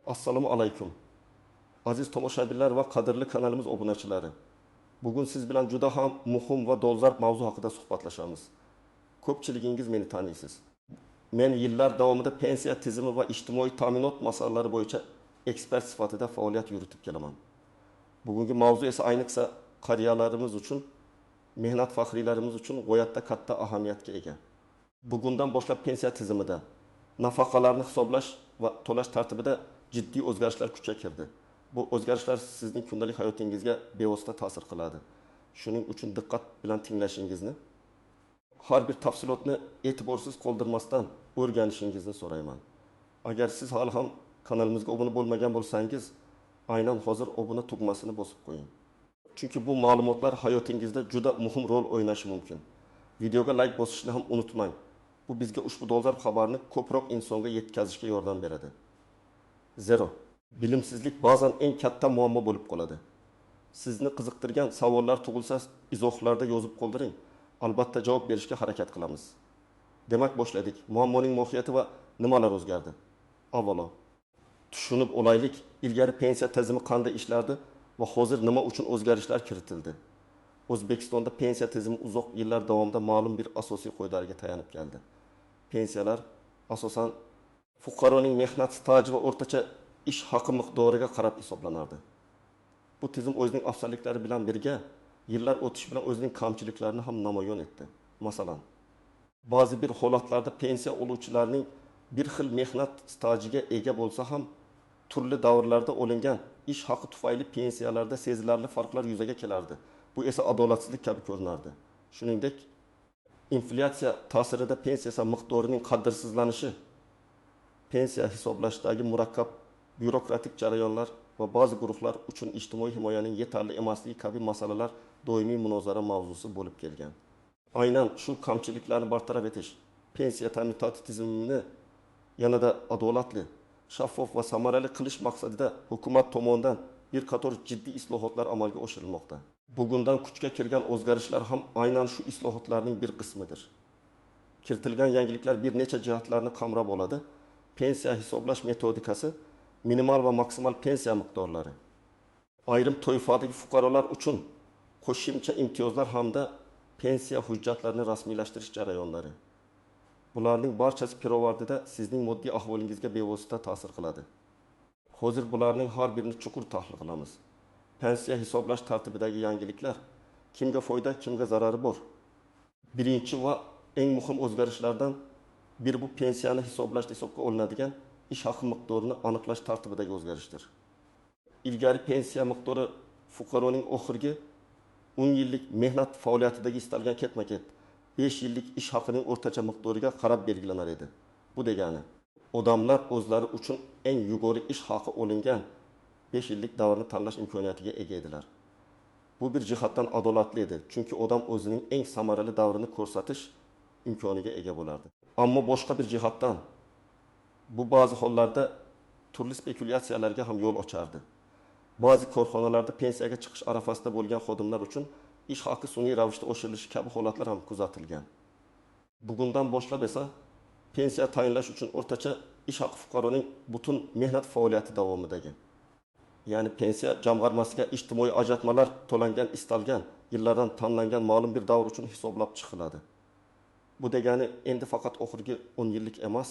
Assalomu alaykum. Aziz tomoshabinlar va qadrli kanalimiz obunachilari. Bugun siz bilan juda ham muhim va dolzarb mavzu haqida suhbatlashamiz. Ko'pchiligingiz meni taniysiz. Men yillar davomida pensiya tizimi va ijtimoiy ta'minot masalalari bo'yicha ekspert sifatida faoliyat yuritib kelaman. Bugungi mavzu esa ayniqsa qariyalarimiz uchun, mehnat faxriylarimiz uchun g'oyatda katta ahamiyatga ega. Bugundan boshlab pensiya tizimida nafaqalarni hisoblash va to'lash tartibida jiddiy o'zgarishlar kuchga kirdi. Bu o'zgarishlar sizning kundalik hayotingizga bevosita ta'sir qiladi. Shuning uchun diqqat bilan tinglashingizni, har bir tafsilotni e'tiborsiz qoldirmasdan o'rganishingizni so'rayman. Agar siz hali ham kanalimizga obuna bo'lmagan bo'lsangiz, aynan hozir obuna tugmasini bosib qo'ying. Chunki bu ma'lumotlar hayotingizda juda muhim rol o'ynashi mumkin. Videoga like bosishni ham unutmang. Bu bizga ushbu dolzarb xabarni ko'proq insonga yetkazishga yordam beradi. Zero, bilimsizlik ba'zan eng katta muammo bo'lib qoladi. Sizni qiziqtirgan savollar tug'ilsa, izohlarda yozib qoldiring. Albatta javob berishga harakat qilamiz. Demak, boshladik. Muammoning mohiyati va nimalar o'zgardi? Avvalo, tushunib olaylik, ilgari pensiya tizimi qanday ishlardi va hozir nima uchun o'zgarishlar kiritildi? O'zbekistonda pensiya tizimi uzoq yillar davomida ma'lum bir asosiy qoidalarga tayanib keldi. Pensiyalar asosan fuqaroning mehnat staji va o'rtacha ish haqi miqdoriga qarab hisoblanardi. Bu tizim o'zining afzalliklari bilan birga yillar o'tishi bilan o'zining kamchiliklarini ham namoyon etdi. Masalan, ba'zi bir holatlarda pensiya oluvchilarning bir xil mehnat stajiga ega bo'lsa ham turli davrlarda olingan ish haqi tufayli pensiyalarda sezilarli farqlar yuzaga kelardi. Bu esa adolatsizlik kabi ko'rinardi. Shuningdek, inflyatsiya ta'sirida pensiya miqdorining qadrsizlanishi, pensiya hisoblashdagi murakkab byurokratik jarayonlar va ba'zi guruhlar uchun ijtimoiy himoyaning yetarli emasligi kabi masalalar doimiy munozara mavzusi bo'lib kelgan. Aynan shu kamchiliklarni bartaraf etish, pensiya ta'minoti tizimini yanada adolatli, shaffof va samarali qilish maqsadida hukumat tomonidan bir qator jiddiy islohotlar amalga oshirilmoqda. Bugundan kuchga kirgan o'zgarishlar ham aynan shu islohotlarning bir qismidir. Kiritilgan yangiliklar bir necha jihatlarni qamrab oladi. Pensiya hisoblash metodikasi, minimal va maksimal pensiya miqdorlari, ayrim toifadagi fuqarolar uchun qo'shimcha imtiyozlar hamda pensiya hujjatlarini rasmiylashtirish jarayonlari. Bularning barchasi pirovardida sizning moddiy ahvolingizga bevosita ta'sir qiladi. Hozir bularning har birini chuqur tahlil qilamiz. Pensiya hisoblash tartibidagi yangiliklar kimga foyda, kimga zarari bor? Birinchi va eng muhim o'zgarishlardan biri bu pensiyani hisoblashda hisobga olinadigan ish haqi miqdorini aniqlash tartibidagi o'zgarishdir. Ilgari pensiya miqdori fuqaroning oxirgi 10 yillik mehnat faoliyatidagi istalgan ketma-ket 5 yillik ish haqining o'rtacha miqdoriga qarab belgilanar edi. Bu degani, odamlar o'zlari uchun eng yuqori ish haqi olingan 5 yillik davrni tanlash imkoniyatiga ega edilar. Bu bir jihatdan adolatli edi, chunki odam o'zining eng samarali davrini ko'rsatish imkoniga ega bo'lardi. Ammo boshqa bir jihatdan bu ba'zi hollarda turli spekulyatsiyalarga ham yo'l ochardi. Ba'zi korxonalarda pensiyaga chiqish arafasida bo'lgan xodimlar uchun ish haqi sun'iy ravishda oshirilishi kabi holatlar ham kuzatilgan. Bugundan boshlab esa pensiya tayinlash uchun o'rtacha ish haqi fuqaroning butun mehnat faoliyati davomidagi, ya'ni pensiya jamg'armasiga ijtimoiy ajratmalar to'langan istalgan yillardan tanlangan ma'lum bir davr uchun hisoblab chiqiladi. Bu degani endi faqat oxirgi 10 yillik emas,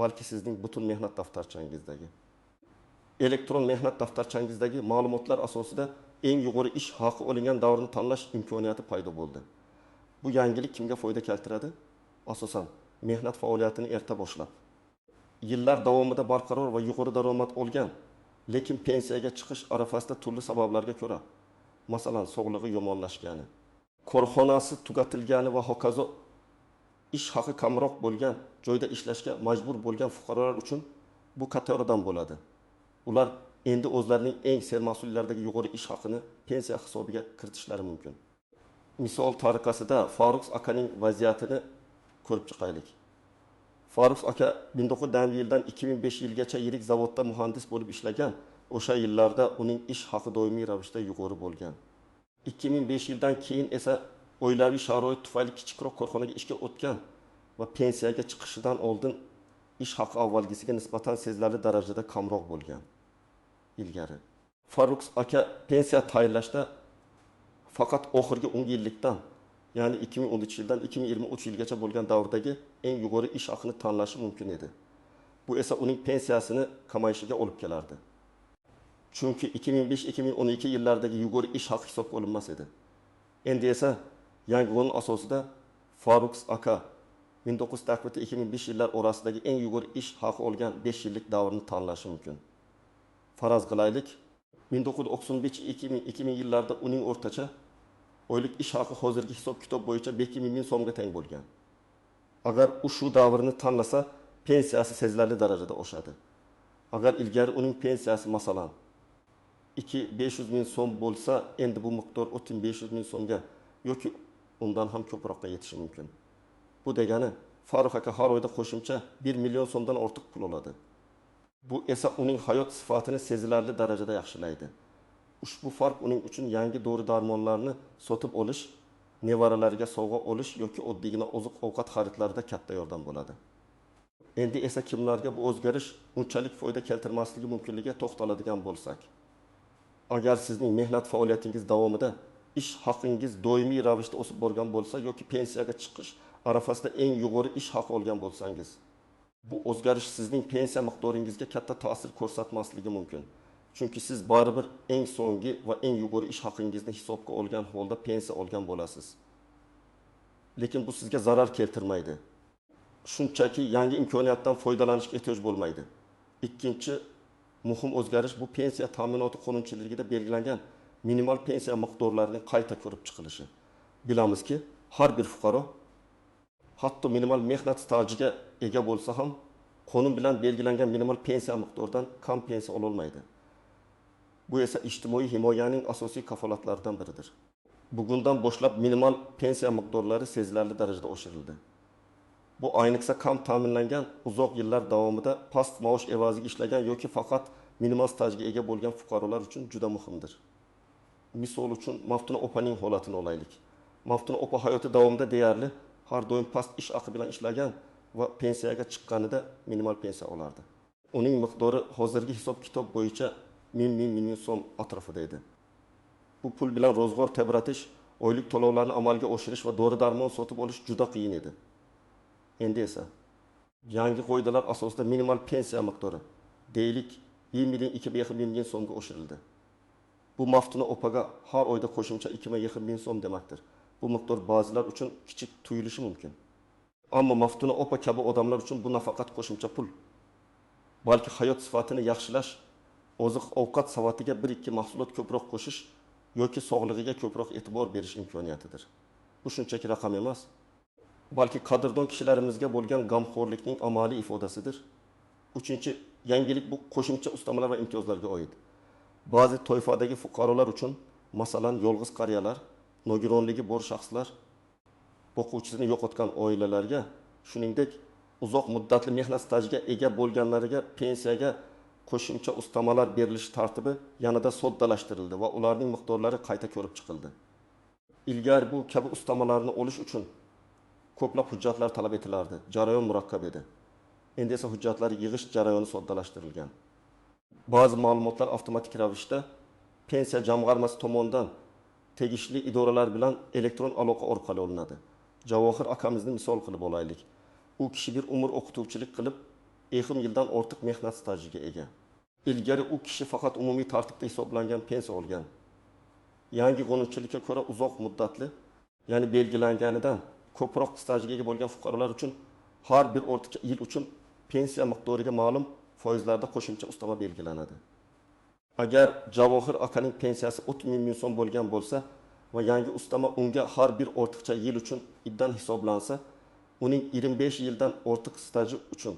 balki sizning butun mehnat daftarchangizdagi, elektron mehnat daftarchangizdagi ma'lumotlar asosida eng yuqori ish haqi olingan davrni tanlash imkoniyati paydo bo'ldi. Bu yangilik kimga foyda keltiradi? Asosan mehnat faoliyatini erta boshlab, yillar davomida barqaror va yuqori daromad olgan, lekin pensiyaga chiqish arafasida turli sabablarga ko'ra, masalan, sog'lig'i yomonlashgani, korxonasi tugatilgani va hokazo ish haqi kamroq bo'lgan joyda ishlashga majbur bo'lgan fuqarolar uchun bu katta yordam bo'ladi. Ular endi o'zlarining eng sermahsullardagi yuqori ish haqini pensiya hisobiga kiritishlari mumkin. Misol tariqasida Farruh akaning vaziyatini ko'rib chiqaylik. Farruh aka 1990 yildan 2005 yilgacha yirik zavodda muhandis bo'lib ishlagan. O'sha yillarda uning ish haqi doimiy ravishda yuqori bo'lgan. 2005 yildan keyin esa oilaviy sharoit tufayli kichikroq korxonaga ishga o'tgan va pensiyaga chiqishidan oldin ish haqi avvalgisiga nisbatan sezilarli darajada kamroq bo'lgan. Ilgari Farrux aka pensiya tayinlashda faqat oxirgi 10 yillikdan, ya'ni 2013 yildan 2023 yilgacha bo'lgan davrdagi eng yuqori ish haqini tanlashi mumkin edi. Bu esa uning pensiyasini kamayishiga olib kelardi. Chunki 2005-2012 yillardagi yuqori ish haqi hisobga olinmas edi. Endi esa yangi qonun asosida Farrux aka 1990-2005 yillar orasidagi eng yuqori ish haqi olgan 5 yillik davrni tanlashi mumkin. Faraz qilaylik, 1995-2000 yillarda uning o'rtacha oylik ish haqi hozirgi hisob-kitob bo'yicha 5000 ming so'mga teng bo'lgan. Agar u shu davrni tanlasa, pensiyasi sezilarli darajada oshadi. Agar ilgari uning pensiyasi masalan 2-500 ming so'm bo'lsa, endi bu miqdor 3500 ming so'mga yoki undan ham ko'proqqa yetishi mumkin. Bu degani Farrux aka har oyda qo'shimcha 1 million so'mdan ortiq pul oladi. Bu esa uning hayot sifatini sezilarli darajada yaxshilaydi. Ushbu farq uning uchun yangi dori-darmonlarni sotib olish, nevaralariga sovg'a olish yoki oddiygina oziq-ovqat xaridlarida katta yordam bo'ladi. Endi esa kimlarga bu o'zgarish unchalik foyda keltirmasligi mumkinligiga to'xtaladigan bo'lsak, agar sizning mehnat faoliyatingiz davomida ish haqingiz doimiy ravishda o'sib borgan bo'lsa yoki pensiyaga chiqish arafasida eng yuqori ish haqi olgan bo'lsangiz, bu o'zgarish sizning pensiya miqdoringizga katta ta'sir ko'rsatmasligi mumkin. Chunki siz baribir eng so'nggi va eng yuqori ish haqingizni hisobga olgan holda pensiya olgan bo'lasiz. Lekin bu sizga zarar keltirmaydi. Shunchaki yangi imkoniyatdan foydalanishga ehtiyoj bo'lmaydi. Ikkinchi muhim o'zgarish bu pensiya ta'minoti qonunchiligida belgilangan minimal pensiya miqdorlarining qayta ko'rib chiqilishi. Bilamizki, har bir fuqaro hatto minimal mehnat stajiga ega bo'lsa ham qonun bilan belgilangan minimal pensiya miqdoridan kam pensiya ola olmaydi. Bu esa ijtimoiy himoyaning asosiy kafolatlaridan biridir. Bugundan boshlab minimal pensiya miqdorlari sezilarli darajada oshirildi. Bu ayniqsa kam ta'minlangan, uzoq yillar davomida past maosh evaziga ishlagan yoki faqat minimal stajga ega bo'lgan fuqarolar uchun juda muhimdir. Misol uchun Maftuna opaning holatini olaylik. Maftuna opa hayoti davomida deyarli har doim past ish haqi bilan ishlagan va pensiyaga chiqqanida minimal pensiya olardi. Uning miqdori hozirgi hisob-kitob bo'yicha 1000 so'm atrofida edi. Bu pul bilan ro'zg'or tebratish, oylik to'lovlarni amalga oshirish va dori-darmon sotib olish juda qiyin edi. Endi esa yangi qoidalar asosida minimal pensiya miqdori deylik 1 million 2,5 ming so'mga oshirildi. Bu Maftuna opaga har oyda qo'shimcha 2,5 ming so'm demakdir. Bu miqdor ba'zilar uchun kichik tuyulishi mumkin. Ammo Maftuna opa kabi odamlar uchun bu nafaqat qo'shimcha pul, balki hayot sifatini yaxshilash, oziq-ovqat savatiga 1-2 mahsulot ko'proq qo'shish yoki sog'lig'iga ko'proq e'tibor berish imkoniyatidir. Bu shunchaki raqam emas, balki qadrdon kishilarimizga bo'lgan g'amxo'rlikning amaliy ifodasidir. Uchinchi yangilik bu qo'shimcha ustamalar va imtiyozlarga oid. Ba'zi toifadagi fuqarolar uchun, masalan, yolg'iz qariyalar, nogironligi bor shaxslar, boquvchisini yo'qotgan oilalarga, shuningdek, uzoq muddatli mehnat stajiga ega bo'lganlariga pensiyaga qo'shimcha ustamalar berilishi tartibi yanada soddalashtirildi va ularning miqdorlari qayta ko'rib chiqildi. Ilgari bu kabi ustamalarni olish uchun ko'plab hujjatlar talab etilardi. Jarayon murakkab edi. Endi esa hujjatlar yig'ish jarayoni soddalashtirilgan. Ba'zi ma'lumotlar avtomatik ravishda pensiya jamg'armasi tomonidan tegishli idoralar bilan elektron aloqa orqali olinadi. Javohir akamizni misol qilib olaylik. U kishi bir umr o'qituvchilik qilib, 20 yildan ortiq mehnat stajiga ega. Ilgari u kishi faqat umumiy tartibda hisoblangan pensiya olgan. Yangi qonunchilikka ko'ra uzoq muddatli, ya'ni belgilanganidan ko'proq stajga ega bo'lgan fuqarolar uchun har bir ortiqcha yil uchun pensiya miqdoriga ma'lum foizlarda qo'shimcha ustama belgilanadi. Agar Javohir akaning pensiyasi 30 ming so'm bo'lgan bo'lsa va yangi ustama unga har bir ortiqcha yil uchun ibdan hisoblansa, uning 25 yildan ortiq staji uchun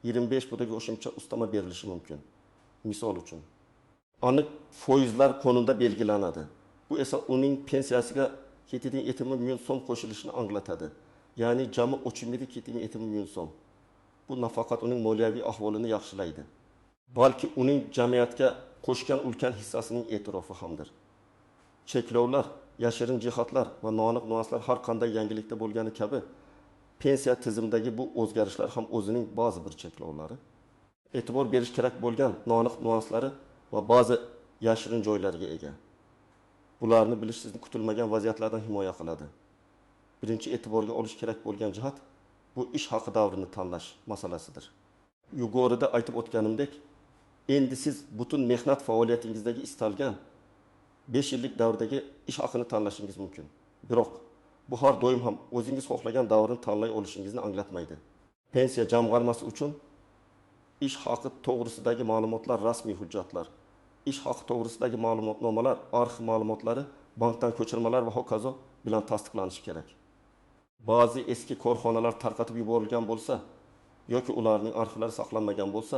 25 pudaga qo'shimcha ustama berilishi mumkin. Misol uchun, aniq foizlar qonunda belgilanadi. Bu esa uning pensiyasiga 7,7 million so'm qo'shilishini anglatadi. Ya'ni jami 3,7 million so'm. Bu nafaqat uning moliyaviy ahvolini yaxshilaydi, balki uning jamiyatga qo'shgan ulkan hissasining e'tirofi hamdir. Cheklovlar, yashirin jihatlar va noaniq nuanslar har qanday yangilikda bo'lgani kabi, Pensiya tizimidagi bu o'zgarishlar ham o'zining ba'zi bir cheklovlari, e'tibor berish kerak bo'lgan noaniq nyuanslari va ba'zi yashirin joylariga ega. Bularni bilish sizni kutilmagan vaziyatlardan himoya qiladi. Birinchi e'tiborga olish kerak bo'lgan jihat bu ish haqi davrini tanlash masalasidir. Yuqorida aytib o'tganimdek, endi siz butun mehnat faoliyatingizdagi istalgan 5 yillik davrdagi ish haqini tanlashingiz mumkin. Biroq bu har doim ham o'zingiz xohlagan davrni tanlay olishingizni anglatmaydi. Pensiya jamg'armasi uchun ish haqi to'g'risidagi ma'lumotlar rasmiy hujjatlar, ish haqi to'g'risidagi ma'lumotnomalar, arxiv ma'lumotlari, bankdan ko'chirmalar va hokazo bilan tasdiqlanishi kerak. Ba'zi eski korxonalar tarqatib yuborilgan bo'lsa yoki ularning arxivlari saqlanmagan bo'lsa,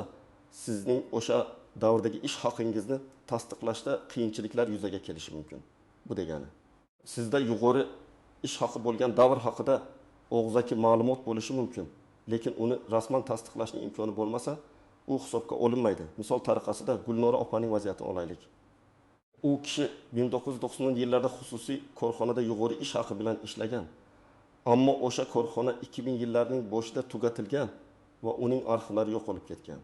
sizning o'sha davrdagi ish haqingizni tasdiqlashda qiyinchiliklar yuzaga kelishi mumkin. Bu degani, sizda yuqori ish haqi bo'lgan davr haqida og'zaki ma'lumot bo'lishi mumkin, lekin uni rasman tasdiqlashning imkoni bo'lmasa, u hisobga olinmaydi. Misol tariqasida Gulnora opaning vaziyatini olaylik. U kishi 1990-yillarda xususiy korxonada yuqori ish haqi bilan ishlagan. Ammo o'sha korxona 2000-yillarning boshida tugatilgan va uning arxivlari yo'qolib ketgan.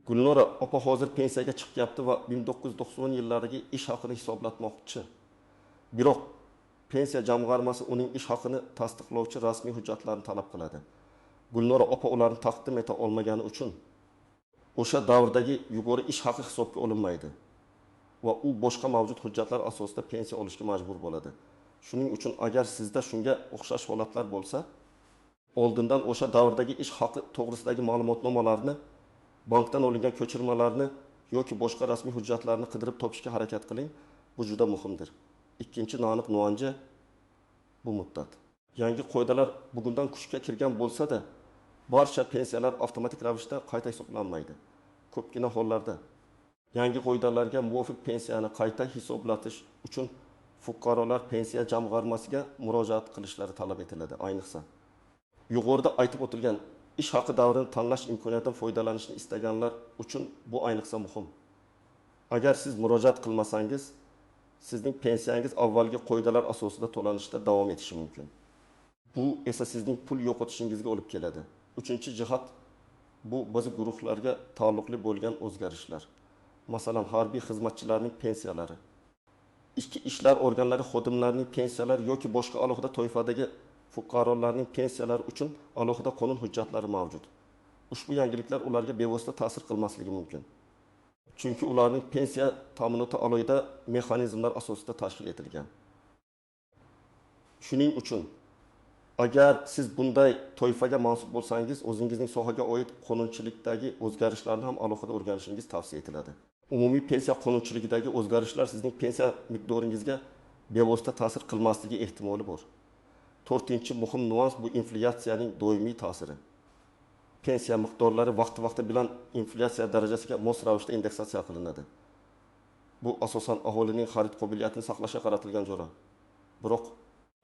Gulnora opa hozir pensiyaga chiqyapti va 1990-yillardagi ish haqini hisoblatmoqchi. Biroq pensiya jamg'armasi uning ish haqini tasdiqlovchi rasmiy hujjatlarni talab qiladi. Gulnora opa ularni taqdim eta olmagani uchun o'sha davrdagi yuqori ish haqi hisobga olinmaydi va u boshqa mavjud hujjatlar asosida pensiya olishga majbur bo'ladi. Shuning uchun agar sizda shunga o'xshash holatlar bo'lsa, oldindan o'sha davrdagi ish haqi to'g'risidagi ma'lumotnomalarni, bankdan olingan ko'chirmalarni yoki boshqa rasmiy hujjatlarni qidirib topishga harakat qiling. Bu juda muhimdir. Ikkinchi noaniq nuansi bu muddat. Yangi qoidalar bugundan kuchga kirgan bo'lsa-da, barcha pensiyalar avtomatik ravishda qayta hisoblanmaydi. Ko'pgina hollarda yangi qoidalarga muvofiq pensiyani qayta hisoblatish uchun fuqarolar pensiya jamg'armasiga murojaat qilishlari talab etiladi. Ayniqsa, yuqorida aytib o'tilgan ish haqi davrini tanlash imkoniyatidan foydalanishni istaganlar uchun bu ayniqsa muhim. Agar siz murojaat qilmasangiz, sizning pensiyangiz avvalgi qoidalar asosida to'lanishda davom etishi mumkin. Bu esa sizning pul yo'qotishingizga olib keladi. Uchinchi jihat bu ba'zi guruhlarga taalluqli bo'lgan o'zgarishlar. Masalan, harbiy xizmatchilarning pensiyalari, ichki ishlar organlari xodimlarining pensiyalari yoki boshqa alohida toifadagi fuqarolarning pensiyalari uchun alohida qonun hujjatlari mavjud. Ushbu yangiliklar ularga bevosita ta'sir qilmasligi mumkin. Chunki ularning pensiya ta'minoti alohida mexanizmlar asosida tashkil etilgan. Shuning uchun agar siz bunday toifaga mansub bo'lsangiz, o'zingizning sohaga oid qonunchilikdagi o'zgarishlarni ham alohida o'rganishingiz tavsiya etiladi. Umumiy pensiya qonunchiligidagi o'zgarishlar sizning pensiya miqdoringizga bevosita ta'sir qilmasligi ehtimoli bor. To'rtinchi muhim nuans bu inflyatsiyaning doimiy ta'siri. Pensiya miqdorlari vaqti-vaqti bilan inflyatsiya darajasiga mos ravishda indeksatsiya qilinadi. Bu asosan aholining xarid qobiliyatini saqlashga qaratilgan chora. Biroq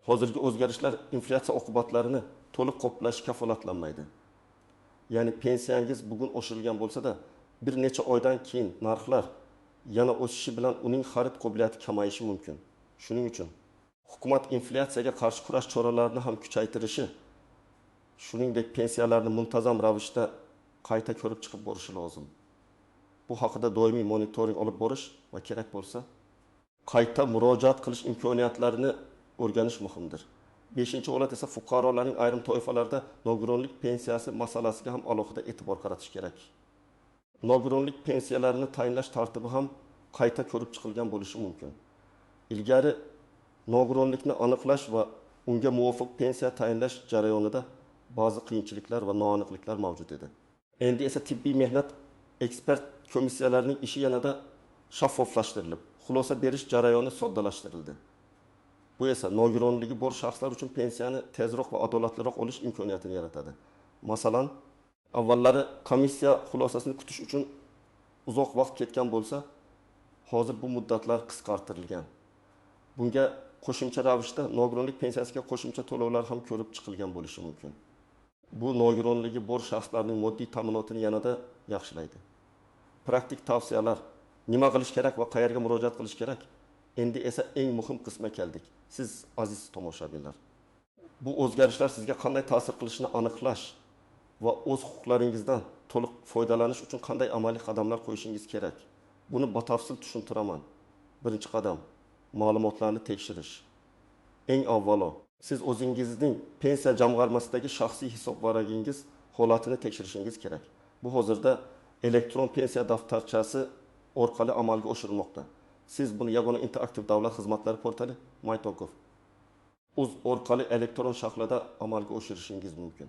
hozirgi o'zgarishlar inflyatsiya oqibatlarini to'liq qoplash kafolatlanmaydi. Ya'ni pensiyangiz bugun oshirilgan bo'lsa-da, bir necha oydan keyin narxlar yana o'sishi bilan uning xarid qobiliyati kamayishi mumkin. Shuning uchun hukumat inflyatsiyaga qarshi kurash choralarini ham kuchaytirishi, shuningdek pensiyalarni muntazam ravishda qayta ko'rib chiqib borishi lozim. Bu haqida doimiy monitoring olib borish va kerak bo'lsa qayta murojaat qilish imkoniyatlarini o'rganish muhimdir. Beshinchi holat esa fuqarolarning ayrim toifalarida nogironlik pensiyasi masalasiga ham alohida e'tibor qaratish kerak. Nogironlik pensiyalarini tayinlash tartibi ham qayta ko'rib chiqilgan bo'lishi mumkin. Ilgari nogironlikni aniqlash va unga muvofiq pensiya tayinlash jarayonida ba'zi qiyinchiliklar va noaniqliklar mavjud edi. Endi esa tibbiy mehnat ekspert komissiyalarining ishi yanada shaffoflashtirilib, xulosa berish jarayoni soddalashtirildi. Bu esa nogironligi bor shaxslar uchun pensiyani tezroq va adolatliroq olish imkoniyatini yaratadi. Masalan, avvallari komissiya xulosasini kutish uchun uzoq vaqt ketgan bo'lsa, hozir bu muddatlar qisqartirilgan. Bunga qo'shimcha ravishda nogironlik pensiyasiga qo'shimcha to'lovlar ham ko'rib chiqilgan bo'lishi mumkin. Bu nogironligi bor shaxslarning moddiy ta'minotini yanada yaxshilaydi. Praktik tavsiyalar, nima qilish kerak va qayerga murojaat qilish kerak? Endi esa eng muhim qismga keldik. Siz aziz tomoshabinlar, Bu o'zgarishlar sizga qanday ta'sir qilishini aniqlash va o'z huquqlaringizdan to'liq foydalanish uchun qanday amaliy qadamlar qo'yishingiz kerak? Buni batafsil tushuntiraman. Birinchi qadam: ma'lumotlarni tekshirish. Eng avvalo, siz o'zingizning pensiya jamg'armasidagi shaxsiy hisobvaragingiz holatini tekshirishingiz kerak. Bu hozirda elektron pensiya daftarchasi orqali amalga oshirilmoqda. Siz buni Yagona interaktiv davlat xizmatlari portali my.gov.uz orqali elektron shaklda amalga oshirishingiz mumkin.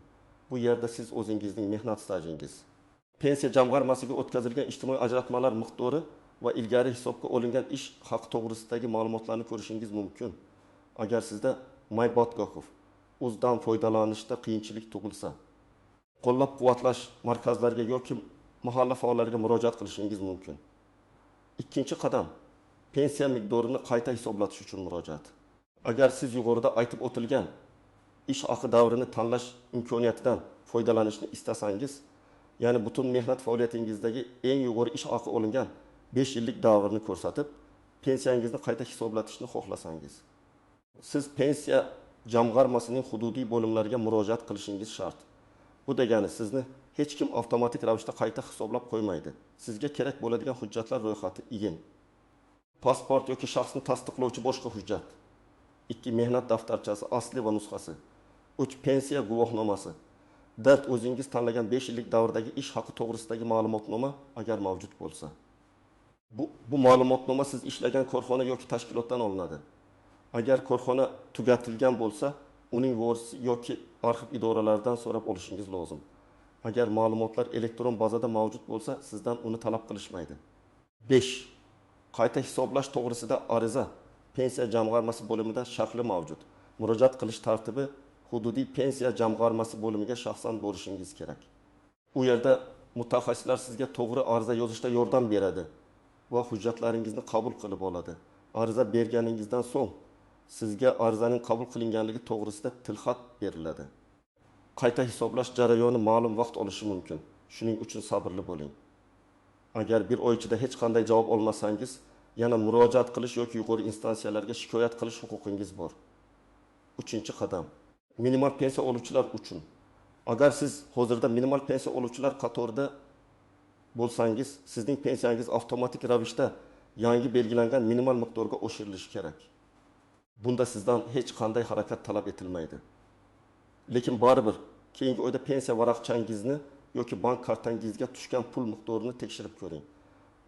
Bu yerda siz o'zingizning mehnat stajingiz, pensiya jamg'armasiga o'tkazilgan ijtimoiy ajratmalar miqdori va ilgari hisobga olingan ish haqi to'g'risidagi ma'lumotlarni ko'rishingiz mumkin. Agar sizda my.gov.uzdan foydalanishda qiyinchilik tug'ilsa, qo'llab-quvvatlash markazlariga yoki mahalla faollariga murojaat qilishingiz mumkin. Ikkinchi qadam: pensiya miqdorini qayta hisoblatish uchun murojaat. Agar siz yuqorida aytib o'tilgan ish haqi davrini tanlash imkoniyatidan foydalanishni istasangiz, ya'ni butun mehnat faoliyatingizdagi eng yuqori ish haqi olingan 5 yillik davrni ko'rsatib, pensiyangizni qayta hisoblatishni xohlasangiz, siz pensiya jamg'armasining hududiy bo'limlariga murojaat qilishingiz shart. Bu degani sizni hech kim avtomatik ravishda qayta hisoblab qo'ymaydi. Sizga kerak bo'ladigan hujjatlar ro'yxati: IIN, pasport yoki shaxsni tasdiqlovchi boshqa hujjat, 2 mehnat daftarchasi asli va nusxasi, 3 pensiya guvohnomasi, 4 o'zingiz tanlagan 5 yillik davrdagi ish haqi to'g'risidagi ma'lumotnoma agar mavjud bo'lsa. Bu ma'lumotnoma siz ishlagan korxona yoki tashkilotdan olinadi. Agar korxona tugatilgan bo'lsa, uning vorisi yoki arxiv idoralaridan so'rab olishingiz lozim. Agar ma'lumotlar elektron bazada mavjud bo'lsa, sizdan uni talab qilishmaydi. 5. Qayta hisoblash to'g'risida ariza pensiya jamg'armasi bo'limida shakli mavjud. Murojaat qilish tartibi: hududiy pensiya jamg'armasi bo'limiga shaxsan borishingiz kerak. U yerda mutaxassislar sizga to'g'ri ariza yozishda yordam beradi va hujjatlaringizni qabul qilib oladi. Ariza berganingizdan so'ng sizga arizaning qabul qilinganligi to'g'risida tilxat beriladi. Qayta hisoblash jarayoni ma'lum vaqt olishi mumkin. Shuning uchun sabrli bo'ling. Agar bir oy ichida hech qanday javob olmasangiz, yana murojaat qilish yoki yuqori instansiyalarga shikoyat qilish huquqingiz bor. Uchinchi qadam: minimal pensiya oluvchilar uchun. Agar siz hozirda minimal pensiya oluvchilar qatorida bo'lsangiz, sizning pensiyangiz avtomatik ravishda yangi belgilangan minimal miqdorga oshirilishi kerak. Bunda sizdan hech qanday harakat talab etilmaydi. Lekin baribir keyingi oyda pensiya varaqchangizni yoki bank kartangizga tushgan pul miqdorini tekshirib ko'ring.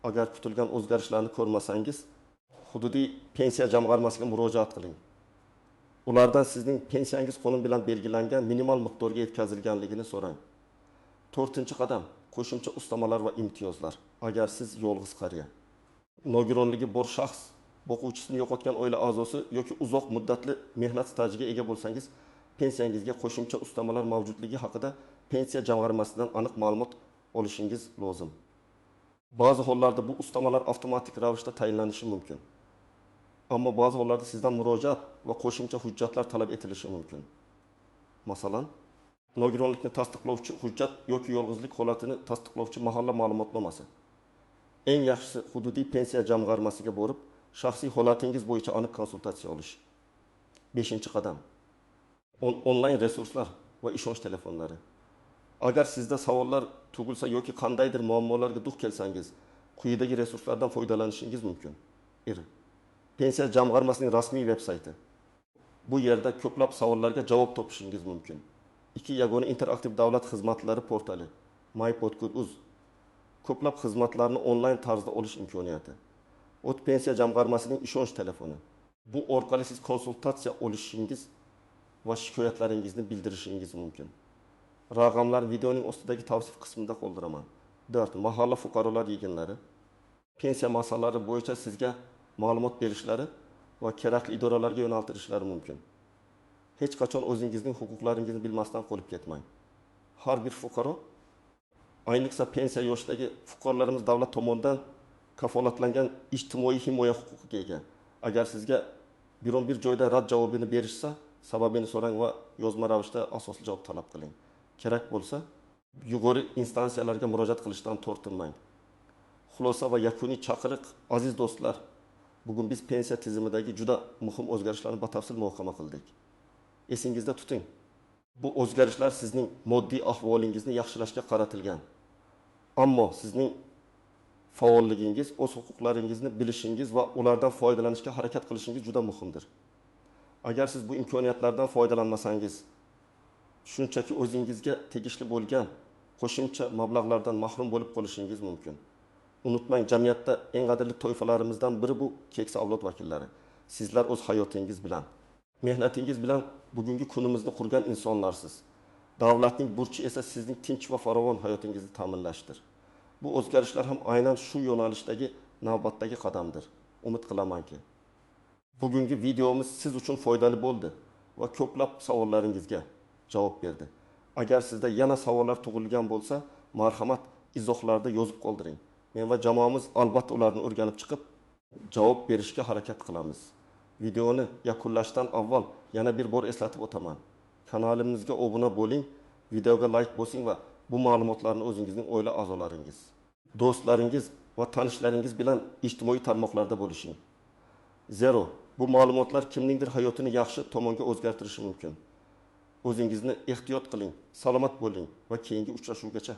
Agar kutilgan o'zgarishlarni ko'rmasangiz, hududiy pensiya jamg'armasiga murojaat qiling. Ulardan sizning pensiyangiz qonun bilan belgilangan minimal miqdorga yetkazilganligini so'rang. To'rtinchi qadam: qo'shimcha ustamalar va imtiyozlar. Agar siz yolg'iz qariya, nogironligi bor shaxs, boquvchisini yo'qotgan oila a'zosi yoki uzoq muddatli mehnat stajiga ega bo'lsangiz, pensiyangizga qo'shimcha ustamalar mavjudligi haqida pensiya jamg'armasidan aniq ma'lumot olishingiz lozim. Ba'zi hollarda bu ustamalar avtomatik ravishda tayinlanishi mumkin. Ammo ba'zi hollarda sizdan murojaat va qo'shimcha hujjatlar talab etilishi mumkin. Masalan, nogironlikni tasdiqlovchi hujjat yoki yolg'izlik holatini tasdiqlovchi mahalla ma'lumotnomasi. Eng yaxshisi hududiy pensiya jamg'armasiga borib, shaxsiy holatingiz bo'yicha aniq konsultatsiya olish. 5-qadam. Onlayn resurslar va ishonch telefonlari. Agar sizda savollar tug'ilsa yoki qandaydir muammolarga duch kelsangiz, quyidagi resurslardan foydalanishingiz mumkin. 1. Pensiya jamg'armasining rasmiy veb-sayti. Bu yerda ko'plab savollarga javob topishingiz mumkin. 2. Yagona interaktiv davlat xizmatlari portali my.gov.uz. Ko'plab xizmatlarni onlayn tarzda olish imkoniyati. O't pensiya jamg'armasining ishonch telefoni. Bu orqali siz konsultatsiya olishingiz va shikoyatlaringizni bildirishingiz mumkin. Raqamlar videoning ostidagi tavsif qismida qoldiraman. 4. Mahalla fuqarolar yig'inlari. Pensiya masalalari bo'yicha sizga ma'lumot berishlari va kerakli idoralarga yo'naltirishlari mumkin. Hech qachon o'zingizning huquqlaringizni bilmasdan qolib ketmang. Har bir fuqaro, ayniqsa pensiya yoshidagi fuqarolarimiz davlat tomonidan kafolatlangan ijtimoiy himoya huquqiga ega. Agar sizga biron bir joyda rad javobini berishsa, sababini so'rang va yozma ravishda asosli javob talab qiling. Kerak bo'lsa, yuqori instansiyalarga murojaat qilishdan tortinmang. Xulosa va yakuniy chaqiriq. Aziz do'stlar, bugun biz pensiya tizimidagi juda muhim o'zgarishlarni batafsil muhokama qildik. Esingizda tuting, bu o'zgarishlar sizning moddiy ahvolingizni yaxshilashga qaratilgan. Ammo sizning faolligingiz, o'z huquqlaringizni bilishingiz va ulardan foydalanishga harakat qilishingiz juda muhimdir. Agar siz bu imkoniyatlardan foydalanmasangiz, shunchaki o'zingizga tegishli bo'lgan qo'shimcha mablag'lardan mahrum bo'lib qolishingiz mumkin. Unutmang, jamiyatda eng qadrli toifalarimizdan biri bu keksa avlod vakillari. Sizlar o'z hayotingiz bilan, mehnatingiz bilan bugungi kunimizni qurgan insonlarsiz. Davlatning burchi esa sizning tinch va farovon hayotingizni ta'minlashdir. Bu o'zgarishlar ham aynan shu yo'nalishdagi navbatdagi qadamdir. Umid qilamanki, bugungi videomiz siz uchun foydali bo'ldi va ko'plab savollaringizga javob berdi. Agar sizda yana savollar tug'ilgan bo'lsa, marhamat, izohlarda yozib qoldiring. Men va jamoamiz albatta ularni o'rganib chiqib, javob berishga harakat qilamiz. Videoni yakunlashdan avval yana bir bor eslatib o'taman. Kanalimizga obuna bo'ling, videoga like bosing va bu ma'lumotlarni o'zingizning oila a'zolaringiz, do'stlaringiz va tanishlaringiz bilan ijtimoiy tarmoqlarda bo'lishing. Zero, bu ma'lumotlar kimningdir hayotini yaxshi tomonga o'zgartirishi mumkin. O'zingizni ehtiyot qiling, salomat bo'ling va keyingi uchrashuvgacha.